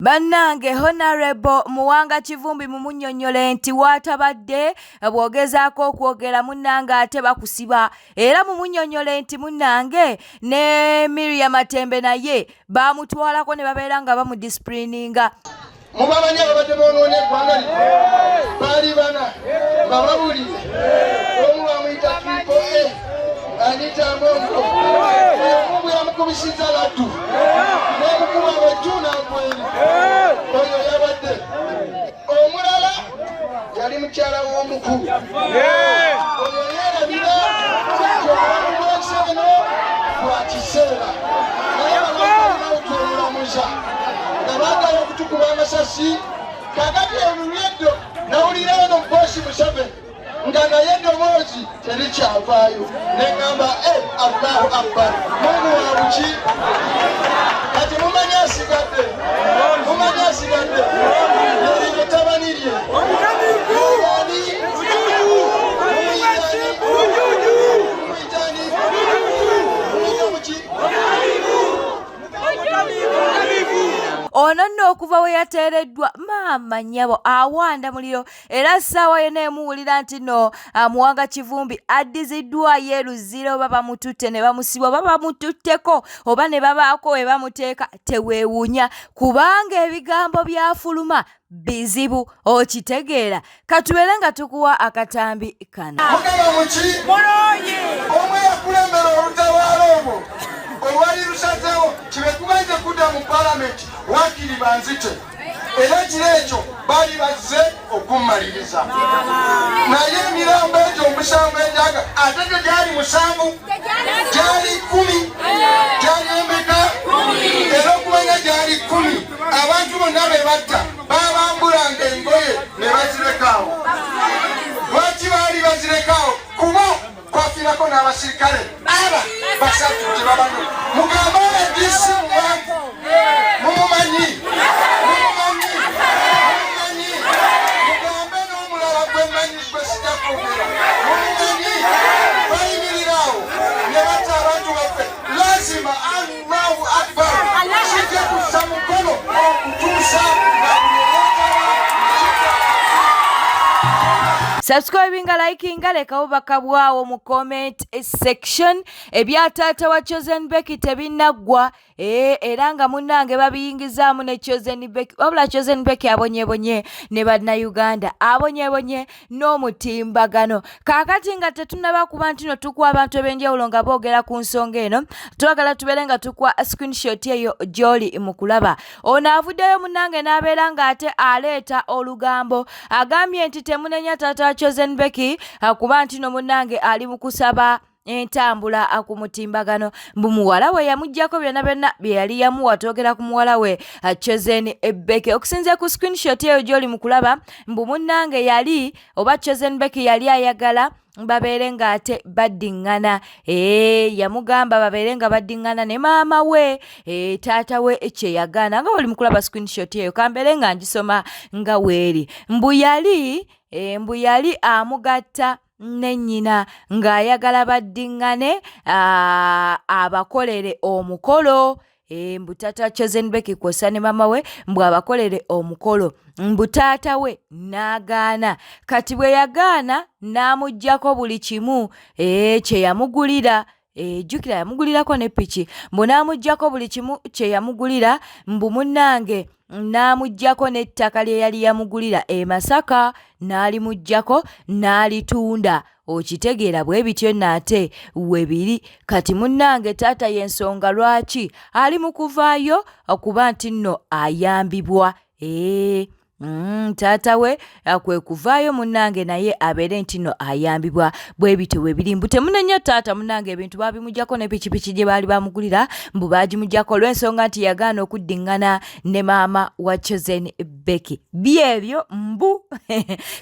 Bannange Honorable Muwanga Kivumbi mumunnyonnyole nti waatabadde bw'ogezaako okwogera munnange ate bakusiba era mumunnyonnyole nti munnange ne Miria Matembe naye baamutwalako ne babeera nga bamudisipulininga. Mubamanyi ababadde bonoona eggwanga lino baali bana bababulire omu bamuyita triple A Anita Amongo omu bwe yamukubisiza laddu n'omukuba bwejju n'agweri oyo yabadde omulala yali mukyala w'omukulu oyo yeerabira nti obulamu bw'ensi eno bwa kiseera naye banabalinawo twemulamuza nga baagala okutukuba amasasi kakati oluli eddo nawulira eno bosi Museveni nga naye eddoboozi terikyavaayo ne ŋŋamba e Allahu Akbar Mungu wa buki kati mumanyi asigadde mumanyi asigadde eryo mutabani lye ani muyitani muyita muki. Ono nno okuva we yateereddwa maama nnyabo awanda muliro era ssaawa yonna emuwulira nti no ah, Muwanga Kivumbi addiziddwayo e Luzira oba bamututte ne bamusiba oba bamututteko oba ne babaako we bamuteeka teweewuunya kubanga ebigambo byafuluma bizibu okitegeera katubeere nga tukuwa akatambi kano. Mugaba muki mulungi omu eyakulembera olutabaalo olwo olwali lusazeewo kibe kuba nze kudda mu palamenti wakiri banzite era ekiro ekyo baali bazze okummaliriza naye emirambo egyo omusanvu egyaga ate gyo gyali musanvu gyali kkumi gyali emeka era okumanya gyali kkumi abantu bonna be batta babambulanga engoye ne bazirekaawo lwaki baali bazirekaawo kuba kwafiirako n'abasirikale aba basatu gye babano mugambe rdc muwanvu mumumanyi mumumanyi mumumanyi mugambe n'omulala gwe mmanyi gwe sijja kwogera mumumanyi bayimirirawo ne batta abantu baffe lazima Allahu Akbar sijja kussa mukono okutuusa nga buli Subscribinga, likinga, leka obubaka bwawo mu comment section. Ebya taata wa Chosen Becky tebinnaggwa era nga munnange babiyingizaamu ne Chosen Becky wabula Chosen Becky abonyebonye ne bannayuganda abonyebonye n'omutimbagano. Kaakati nga tetunnaba kuba nti no tukuwa abantu eb'enjawulo nga boogera ku nsonga eno, twagala tubeere nga tukuwa screenshot eyo gy'oli mu kulaba. Ono avuddeyo munnange n'abeera ng'ate aleeta olugambo agambye nti temunenya taata wa Chosen Becky kuba nti no munnange ali mu kusaba entambula ku mutimbagano mbu muwala we yamuggyako byonna byonna bye yali yamuwa. Twogera ku muwala we Chosen Becky okusinziira ku screenshot eyo gy'oli mu kulaba mbu munnange yali oba Chosen Becky yali ayagala babeere ng'ate baddiŋŋana yamugamba babeere nga baddiŋŋana ne maama we taata we kye yagaana nga bali mu kulaba screenshot eyo kambeere nga ngisoma nga weeri mbu yali mbu yali amugatta ne nnyina ng'ayagala baddiŋŋane abakolere omukolo mbu taata Chosen Becky kwossa ne maama we mbu abakolere omukolo mbu taata we n'agaana kati bwe yagaana n'amuggyako buli kimu kye yamugulira jjukira yamugulirako ne piki mbu n'amuggyako buli kimu kye yamugulira mbu munnange n'amuggyako n'ettaka lye yali yamugulira e Masaka n'alimuggyako n'alitunda okitegeera bwe bityo nate we biri kati munnange taata y'ensonga lwaki ali mu kuvaayo okuba nti nno ayambibwa taata we kwe kuvaayo munnange naye abeere nti nno ayambibwa bwe bityo bwe biri mbu temunenya taata munnange ebintu baabimuggyako ne pikipiki gye baali bamugulira mbu baagimuggyako olw'ensonga nti yagaana okuddiŋŋana ne maama wa Chosen Becky byebyo mbu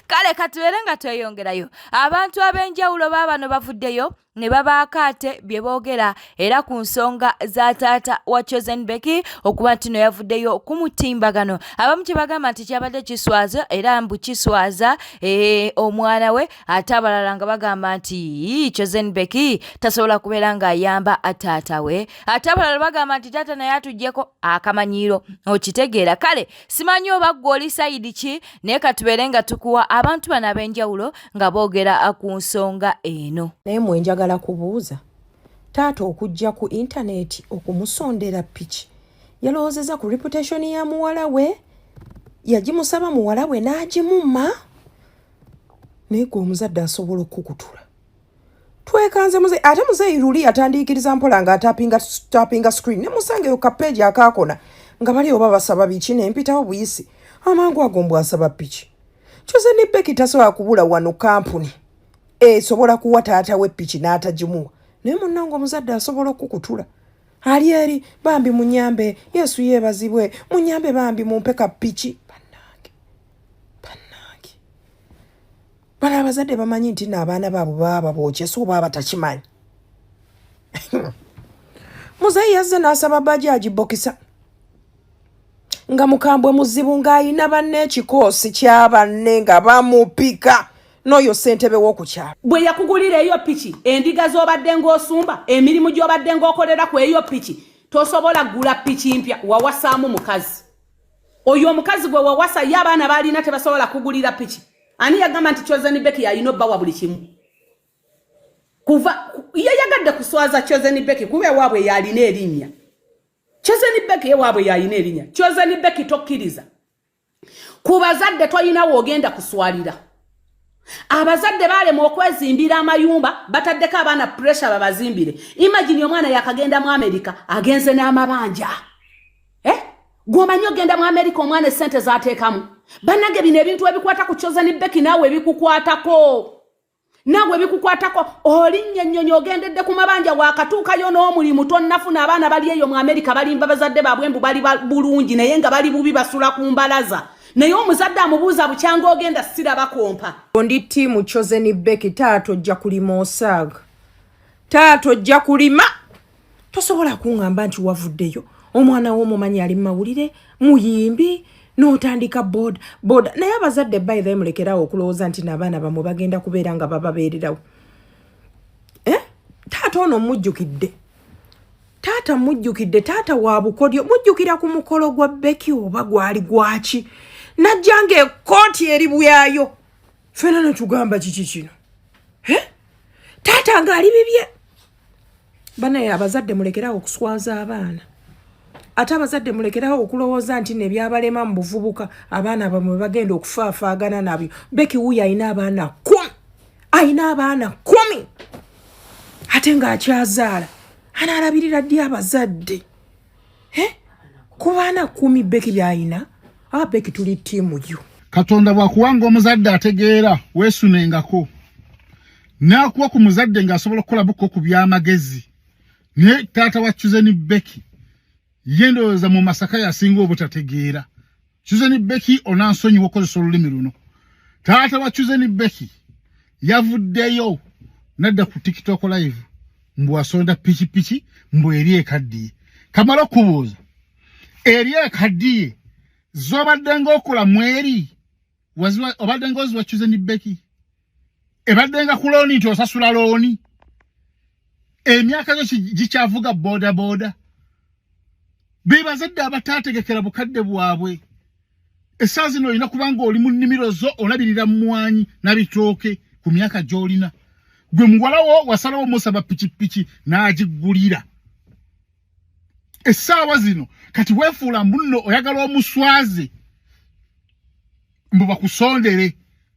kale katubeere nga tweyongerayo abantu ab'enjawulo baabano bavuddeyo Ne babaako ate bye boogera era ku nsonga za taata wa Chosen Becky okuba nti no yavuddeyo ku mutimbagano. Abamu kye bagamba nti kyabadde kiswaza era mbu kiswaza eh, omwana we, ate abalala nga bagamba nti Chosen Becky tasobola kubeera ng'ayamba taata we, ate abalala bagamba nti taata naye atuggyeko akamanyiiro. Okitegeera? Kale simanyi oba ggwe oli sayidi ki, naye katubeere nga tukuwa abantu bano ab'enjawulo nga boogera ku nsonga eno. Naye mwe njagala kubuuza, taata okujja ku intaneti okumusondera piki yalowoozeza ku reputation ya muwala we? Yagimusaba muwala we n'agimumma? Naye gwe omuzadde asobola okukutula. Twekanze muzeeyi, ate muzeeyi luli yatandiikiriza mpola ng'atapinga tapinga screen ne musangeyo ka page akaakona nga bali oba basaba biki, ne mpitawo buyisi amangu ago mbu asaba piki. Chosen Becky tasobola kubula wano, kampuni esobola kuwa taata we piki n'atagimuwa. Naye munnange omuzadde asobola okukutula. Ali eri, "Bambi munyambe, Yesu yeebazibwe, munyambe bambi, mumpe ka piki." Bannange, bannange, bano abazadde bamanyi nti nno abaana baabwe baba babookye, so oba batakimanyi. Muzeeyi yazze n'asaba bajaji bokisa nga mukambwe muzibu, ng'ayina banne ekikoosi kya banne nga bamupika n'oyo ssentebe w'oku kyalo. Bwe yakugulira eyo piki, endiga z'obadde ng'osumba, emirimu gy'obadde ng'okolera ku eyo piki, tosobola kugula piki mpya. Wawasaamu mukazi oyo, omukazi gwe wawasa ye abaana baalina tebasobola kugulira piki. Ani yagamba nti Chosen Becky yalina obbawa buli kimu? Kuva yeyagadde kuswaza Chosen Becky, kuba ewaabwe yalina erinnya. Chosen Becky ewaabwe yalina erinnya. Chosen Becky, tokkiriza ku bazadde, tolina woogenda kuswalira. Abazadde baalema okwezimbira amayumba, bataddeko abaana pressure babazimbire. Imagine omwana yakagenda mu America, agenze n'amabanja, eh? Gwomanyi ogenda mu America, omwana esente zateekamu. Bannange, bino ebintu ebikwata ku Chosen Becky naawe ebikukwatako, naawe ebikukwatako. Olinnya ennyonyi, ogendedde ku mabanja, wakatuukayo n'omulimu tonnafuna. Abaana bali eyo mu Amerika balimba bazadde baabwe mbu bali bulungi, naye nga bali bubi, basula ku mbalaza. Naye omuzadde amubuuza, "Bukyanga ogenda siraba kompa?" Ndi team Chosen Becky. Taata ojja kulima osaaga, taata ojja kulima. Tosobola kuŋŋamba nti wavuddeyo, omwana w'omumanyi ali mumawulire, muyimbi, n'otandika boda boda. Naye abazadde, by the way, mulekerawo okulowooza nti n'abaana bamwe bagenda kubeera nga bababeererawo, eh? Taata ono mujjukidde, taata mujjukidde, taata wa bukodyo. Mujjukira ku mukolo gwa Becky oba gwali gwaki, najja ng'ekkooti eri bwayo, fena netugamba, "Kiki kino?" Eh? Taata ng'ali bibye. Banaye abazadde, mulekerawo okuswaza abaana. Ate abazadde, mulekerawo okulowooza nti nebyabalema mu buvubuka abaana bamwe bagenda okufaafaagana nabyo. Becky wuyo alina abaana 10, alina abaana 10, ate ng'akyazaala. Anaalabirira ddi abazadde? Eh? Ku baana 10 Becky byalina. Ah, Becky, tuli team yo. Katonda bw'akuwanga omuzadde ategeera, weesunengako n'akuwa ku muzadde ng'asobola okukola buko ku by'amagezi. Naye taata wa Chosen Becky ye ndowooza mu Masaka yasinga obutategeera. Chosen Becky, onansonyiwa okukozesa olulimi luno. Taata wa Chosen Becky yavuddeyo nadda ku TikTok live mbu asonda pikipiki, mbu eri ekaddiye. Kamala okubuuza, eri ekaddiye z'obadde ng'okola mweri obadde ng'oziwa Chosen Becky, ebadde nga ku loan, nti osasula loan, emyaka gyo gikyavuga boda boda. Be bazadde abataategekera bukadde bwabwe. Essaawa zino olina kubanga oli mu nnimiro zo, olabirira mmwanyi nabitooke ku myaka gy'olina. Gwe muwalawo wasalawo musaba pikipiki n'agiggulira. Essaawa zino kati weefuula munno oyagala omuswaze, mbu bakusondere,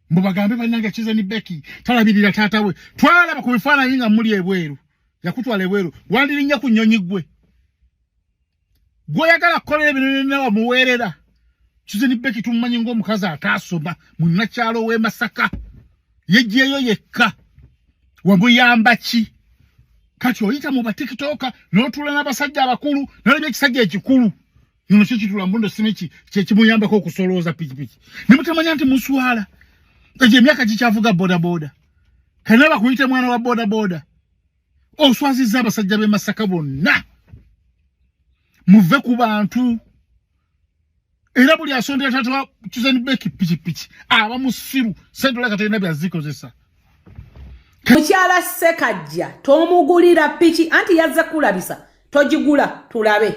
mbu bagambe, "Bannange, Chosen Becky talabirira taata we." Twalaba ku bifaananyi nga muli ebweru, yakutwala ebweru. Wandirinnya ku nnyonyi gwe gweoyagala kukolera ebintu byonna wamuweerera. Chosen Becky tumumanyi ng'omukazi ataasoma, munnakyalo w'e Masaka, yejjeeyo yekka. Wamuyamba ki? Kati oyita mu batikitoka n'otuula n'abasajja abakulu, nalabye ekisajja ekikulu nono kyo kitula mbundo simiki kyekimuyambako okusolooza pikipiki, ne mutamanya nti muswala. Egyo emyaka gikyavuga bodaboda, kane bakuyite mwana wa bodaboda. Oswazizza abasajja b'e Masaka bonna. Muve ku bantu. Era buli asondera taata wa Chosen Becky pikipiki aba musiru, sente olaka talina byazikozesa. Mukyala Ssekajja tomugulira piki, anti yazze kulabisa, togigula tulabe,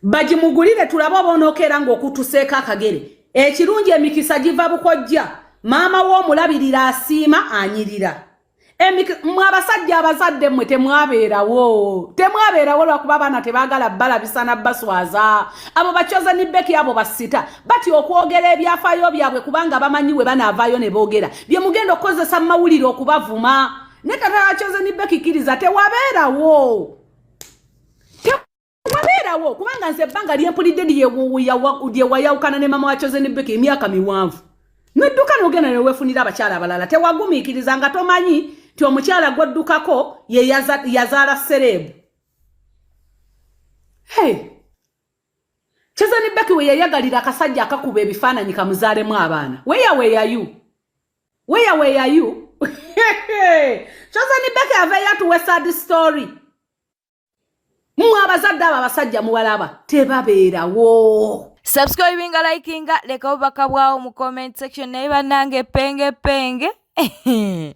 bagimugulire tulabe oba onookeera ng'okutuseeko akagere. Ekirungi emikisa giva bukojja, maama we omulabirira asiima anyirira. Mwe abasajja abazadde mmwe temwabeerawo, temwabeerawo lwakuba abaana tebaagala balabisa na baswaza. Abo ba Chosen Becky, abo basita batya okwogera ebyafaayo byabwe kubanga bamanyi we banaavaayo ne boogera bye mugenda okukozesa mu mawulire okubavuma. Ne tata wa Chosen Becky, kkiriza tewabeerawo, wabeerawo, kubanga nze ebbanga lyempulidde lyewayawukana ne mama wa Chosen Becky emyaka miwanvu, nedduka n'ogenda neweefunira abakyala abalala. Tewagumiikiriza nga tomanyi nti omukyala gwoddukako ye yazaala celeb. Hey. Chosen Becky we yayagalira akasajja akakuba ebifaananyi kamuzaalemu abaana. Weya weyayu, weya weyayu. Chosen Becky aveeyo atuwe sad story. Mmwe abazadde abo abasajja mubalaba tebabeerawo. Subscribinga, likinga, leka obubaka bwawo mu comment section. Naye bannange, penge penge penge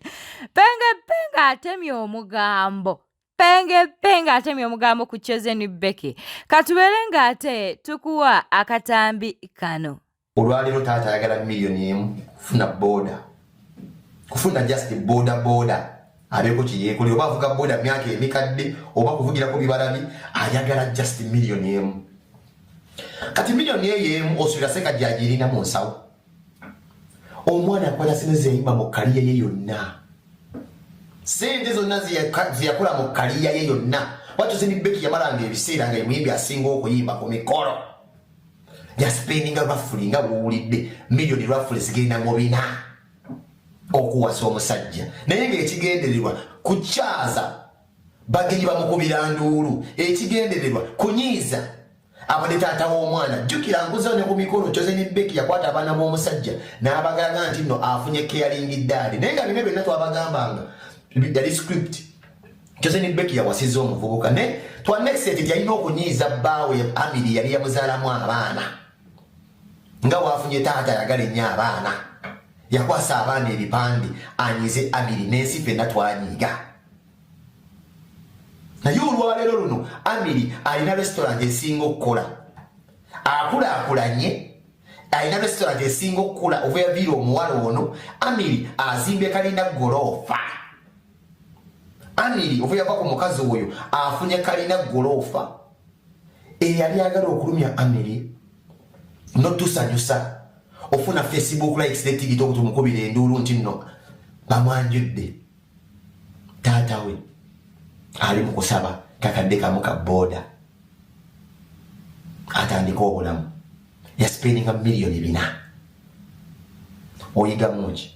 penge atemye omugambo, penge penge atemye omugambo ku Chosen Becky. Katubeere ng'ate tukuwa akatambi kano. Olwaleero taata ayagala 1 million kufuna boda, kufuna just boda boda abeeko kyeyeekolera, oba avuga boda myaka emikadde oba kuvugirako bibalabi. Ayagala just 1 million. Kati 1 million osuubira Sekajja agirina mu nsawo? Omwana akwata sente zeyayimba mu career ye yonna, sente zonna zeyakola mu career ye yonna. Chosen Becky yamalanga ebiseera nga emuyimbi asinga okuyimba ku mikolo, yaspendinga roughly, nga bwowulidde, miliyoni roughly zigenda mu 400 okuwasa omusajja, naye ngaekigendererwa kukyaza bagenyi bamukubira nduulu, ekigendererwa kunyiiza abo ne taata w'omwana. Jjukira nkuza ne ku mikolo, Chosen Becky yakwata abaana b'omusajja n'abagalaga nti nno afunye caring dad, naye nga bino byonna twabagambanga yali script. Chosen Becky yawasiza omuvubuka ne twanexet yalina okunyiiza bbaawe Amiri yali yamuzaalamu abaana, nga waafunye taata ayagala ennyo abaana, yakwasa abaana ebipande anyize Amiri n'ensi ffenna twanyiiga. Naye olwaleero luno Amiri alina restaurant esinga okukola, akulaakulanye, alina restaurant esinga okukula ova yaviira omuwala ono. Amiri azimbye kalina goloofa. Amiri ova yava ku mukazi oyo afunye kalina goloofa. Eyali agala okulumya Amiri notusanyusa ofuna Facebook likes ne TikTok, tumukubira enduulu nti nno bamwanjudde. Taata we ali mu kusaba kakadde kamu ka booda atandika obulamu, yaspendinga 400 million. Oyigamu ki?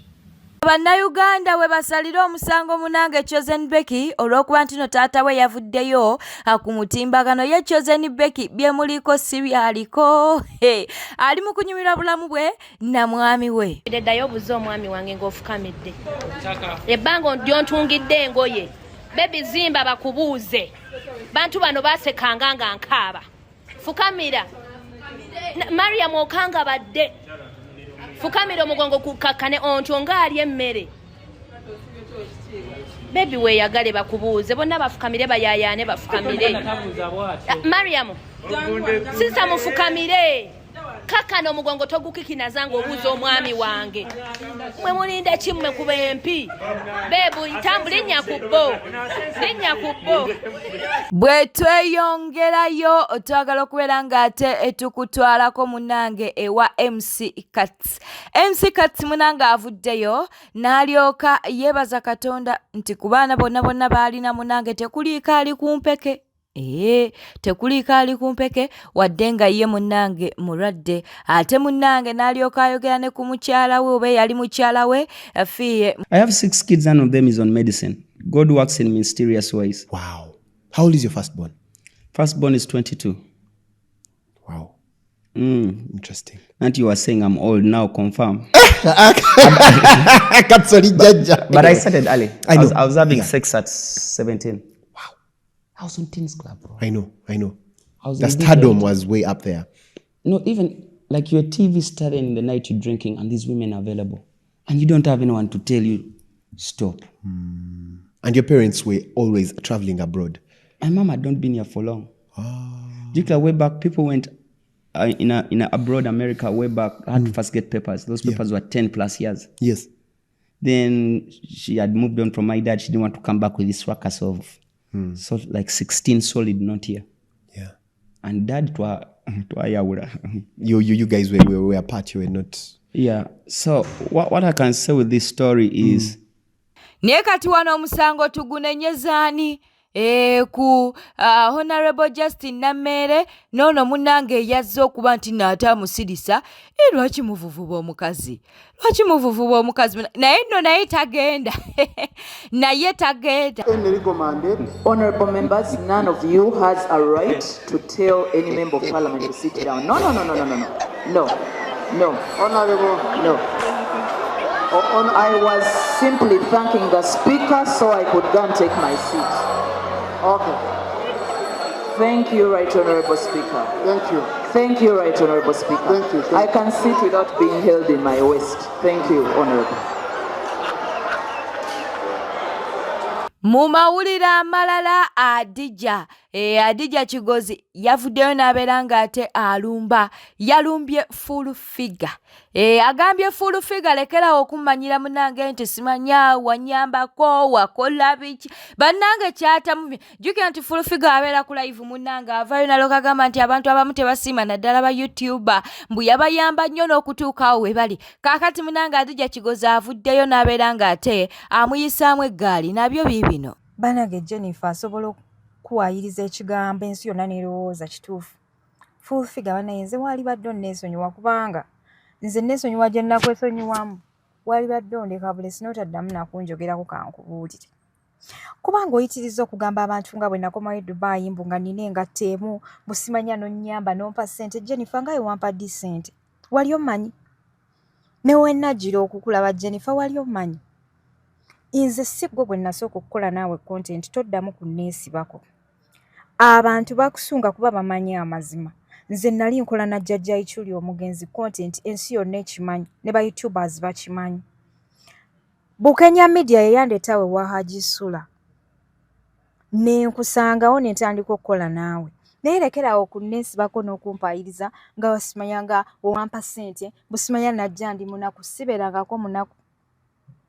Bannayuganda we basalira omusango munange Chosen Becky olw'okuba nti no taata we yavuddeyo ku mutimbagano. Ye Chosen Becky byemuliko si byaliko, ali mu kunyumirwa bulamu bwe na mwami we. Ddayo obuze omwami wange ng'ofukamidde ebbanga lyontungidde engoye. Baby, zimba bakubuuze. Bantu bano basekanga nga nkaaba. Fukamira, Mariam, okanga badde. Fukamira omugongo kukakkane ontyo ng'ali emmere. Baby, weeyagale bakubuuze bonna bafukamire, bayayaane, bafukamire. Mariam, sisa, mufukamire, kakana omugongo togukikinaza ng'obuuza omwami wange. Mwe mulinda ki? Mmwe kuba empi. Babe, tambula, linnya ku bbo, linnya ku bbo. Bwe tweyongerayo, twagala okubeera ng'ate tukutwalako munange ewa MC Kats. MC Kats munange avuddeyo n'alyoka yeebaza Katonda nti ku baana bonna bonna baalina munange tekuliiko ali ku mpeke. Ee, tekuliiko ali ku mpeke, wadde nga ye munnange mulwadde. Ate munnange n'alyoka ayogera ne ku mukyala we oba eyali mukyala we Fiye. I have six kids, none of them is on medicine. God works in mysterious ways. Wow. How old is your firstborn? Firstborn is 22. Wow. Interesting. And you are saying I'm old now, confirm. Katsoli jjajja. But I started early. I know. I was having sex at 17. Wow. I was on teens club, bro. I know, I know. I was The in stardom different- was way up there. No, even like your TV started in the night you're drinking and these women are available. And you don't have anyone to tell you, stop. And your parents were always traveling abroad. My mom had not been here for long. Jukla, way back, people went in a abroad America way back, had to first get papers. Those papers were 10 plus years. Yes. Then she had moved on from my dad. She didn't want to come back with this ruckus of so like 16 solid not here. Yeah. And dad twayawula. You guys were apart, you were not. Yeah. So what I can say with this story is naye kati wano omusango tugunenyezaani ku Honorable Justin Nameere n'ono munnange eyazze okuba nti naate amusirisa. Lwaki muvuvuba omukazi? Lwaki muvuvuba omukazi? Naye nno naye tagenda. Naye tagenda. Honorable members, none of you has a right to tell any member of parliament to sit down. No, no, no, no, no, no, no. No, no. Honorable. No. I was simply thanking the speaker so I could go and take my seat. Okay. Thank you, Right Honorable Speaker. Thank you. Thank you, Right Honorable Speaker. Thank you. Thank I can sit without being held in my waist. Thank you, Honorable. Mu mawulire amalala, Adija Adija Kigozi yavuddeyo n'abeera ng'ate alumba. Yalumbye Full Figure. Agambye Full Figure lekerawo okummanyira munnange nti simanya wanyambako wakola biki bannange kyatamu. Jjukira nti Full Figure abeera ku live munnange avaayo nalooka agamba nti abantu abamu tebasiima naddala ba YouTuber mbu yabayamba nnyo n'okutuuka awo we bali. Kaakati munnange Adija Kigozi avuddeyo n'abeera ng'ate amuyisaamu eggaali nabyo biibino. Bannange Jennifer asobola okuwayiriza ekigambo ensi yonna n'erowooza kituufu. Full Figure bannaye nze waalibadde onneesonyiwa kubanga nze neesonyiwa gye nnakwesonyiwamu. Waalibadde ondeka bulesi n'otaddamu nakunjogerako kankubuulire. Kubanga oyitiriza okugamba abantu nga bwe nakomawo e Dubai mbu nga nnina engatto emu mbu simanya n'onnyamba n'ompa ssente. Jennifer nga we wampa ddi ssente? Wali ommanyi? Ne we najjira okukulaba Jennifer wali ommanyi? Nze si ggwe gwe nasooka okukola naawe content, toddamu kunneesibako. Abantu bakusunga kuba bamanyi amazima. Nze nali nkola na Jjajja Ichuli omugenzi content ensi yonna ekimanyi ne ba YouTubers bakimanyi. Bukenya Media yeyandeeta we wa Haji Sula. Ne nkusangawo ne ntandika okukola naawe. Naye lekerawo okunneesibako n'okumpaayiriza nga wasimanya nga wampa ssente, busimanya najja ndi munaku, sibeerangako munaku.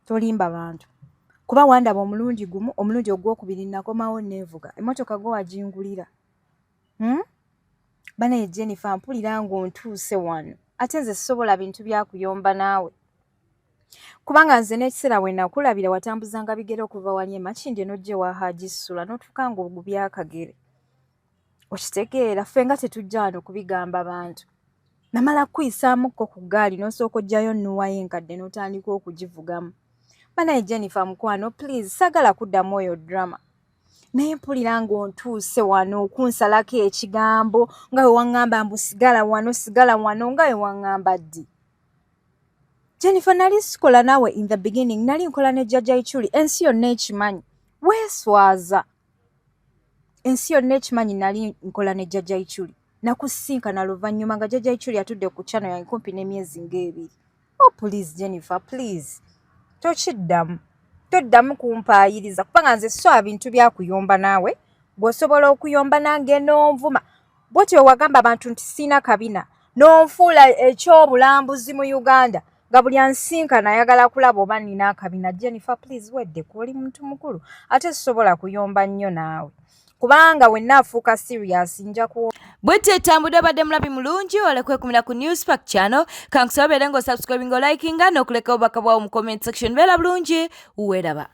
Tolimba bantu. Kuba wandaba omulundi gumu, omulundi ogwokubiri nakomawo neevuga. Emmotoka gwe wagingulira. Banaye Jennifer mpulira ng'ontuuse wano. Ate nze sisobola bintu bya kuyomba naawe. Kubanga nze n'ekiseera we nakulabira watambuzanga bigere okuva wali e Makindye n'ojja ewa Haji Sula n'otuuka ng'ogubye akagere. Okitegeera ffe nga tetujja wano kubigamba bantu. Namala kukuyisaamuko ku ggaali n'osooka oggyayo nnuwayo enkadde n'otandika okugivugamu. Banaye Jennifer mukwano please saagala kuddamu oyo drama. Naye mpulira ng'ontuuse wano okunsalako ekigambo nga we waŋŋamba mbu sigala wano sigala wano nga we waŋŋamba ddi. Jennifer nali sikola naawe in the beginning, nali nkola ne Jjajja Ichuli ensi yonna ekimanyi. Weeswaza. Ensi yonna ekimanyi nali nkola ne Jjajja Ichuli. Nakusinkana luvannyuma nga Jjajja Ichuli atudde ku channel yange kumpi n'emyezi ng'ebiri. Oh please Jennifer please. Tokiddamu. Toddamu kumpaayiriza kubanga nze sisobola bintu bya kuyomba naawe. Bw'osobola okuyomba nange n'onvuma. Bw'otyo wagamba abantu nti sirina kabina n'onfuula ekyobulambuzi mu Uganda nga buli ansinkana ayagala kulaba oba nnina akabina. Jennifer please weddeko oli muntu mukulu ate sisobola kuyomba nnyo naawe. Kubanga wenna afuuka serious nja ku Bwete etambudde obadde mulabi mulungi olekwekumira ku Newspark channel. Kankusaba obeere ng'osubscribinga, olikinga n'okuleka obubaka bwawo mu comment section. Beera bulungi, weeraba.